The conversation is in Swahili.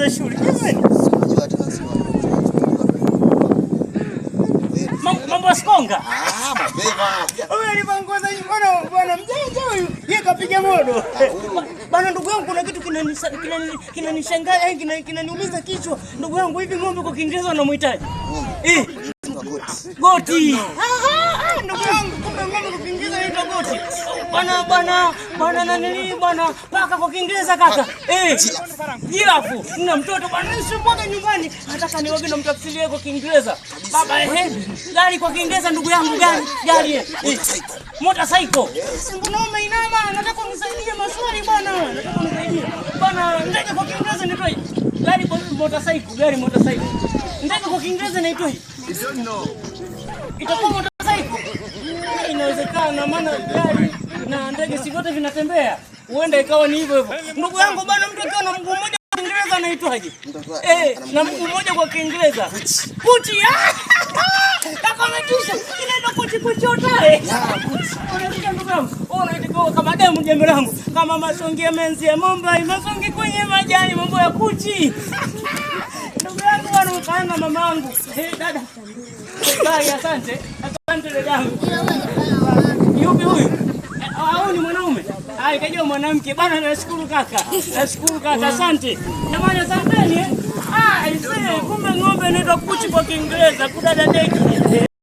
za shule. Jamani. Unajua tena sio. Mambo ya sikonga. Ah, mapema. Huyu alivaa nguo za bwana bwana mjanja huyu. Yeye kapiga modo. Bwana ndugu yangu kuna kitu kinanishangaa, kinaniumiza kichwa. Ndugu yangu hivi ng'ombe kwa Kiingereza wanamuhitaji? Ng'ombe. Eh. Goat. Goti. Ah, ndugu yangu kumbe ng'ombe kwa Kiingereza inaitwa goti. Bwana bwana bwana nanili bwana paka kwa Kiingereza kaka. Eh. Giraffe. Nina mtoto bwana nisipwaga nyumbani. Nataka niwage na mtafsirie kwa Kiingereza. Baba ehe. Gari kwa Kiingereza ndugu yangu gari. Gari. Eh. Motorcycle. Mbona umeinama? Nataka unisaidie maswali bwana. Nataka unisaidie. Bwana ndege kwa Kiingereza inaitwa gari kwa motorcycle, gari motorcycle. Ndege kwa Kiingereza inaitwa itakuwa motorcycle. Inawezekana maana gari na ndege si vyote vinatembea. Huenda ikawa ni hivyo hivyo. Ndugu yangu bwana, mtu akiwa na mguu mmoja kwa Kiingereza anaitwaje? Eh, na mguu mmoja kwa Kiingereza. Kuchi. Kaka umetisha. Inaitwa kuchi kuchi otae. Unasikia ndugu yangu? Wewe unaitwa kama demu jembe langu. Kama masongi ya menzi ya Mumbai, masongi kwenye majani mambo ya kuchi. Ndugu yangu bwana ukaanga mamangu. Eh, dada. Bye, asante. Asante dadangu. Yupi huyu? Au ni mwanaume? Ah, ikajua mwanamke. Bana nashukuru kaka. Nashukuru kaka, asante. Jamani asanteni eh. Ah, aisee, kumbe ng'ombe inaitwa kuchi kwa Kiingereza, kudada deki.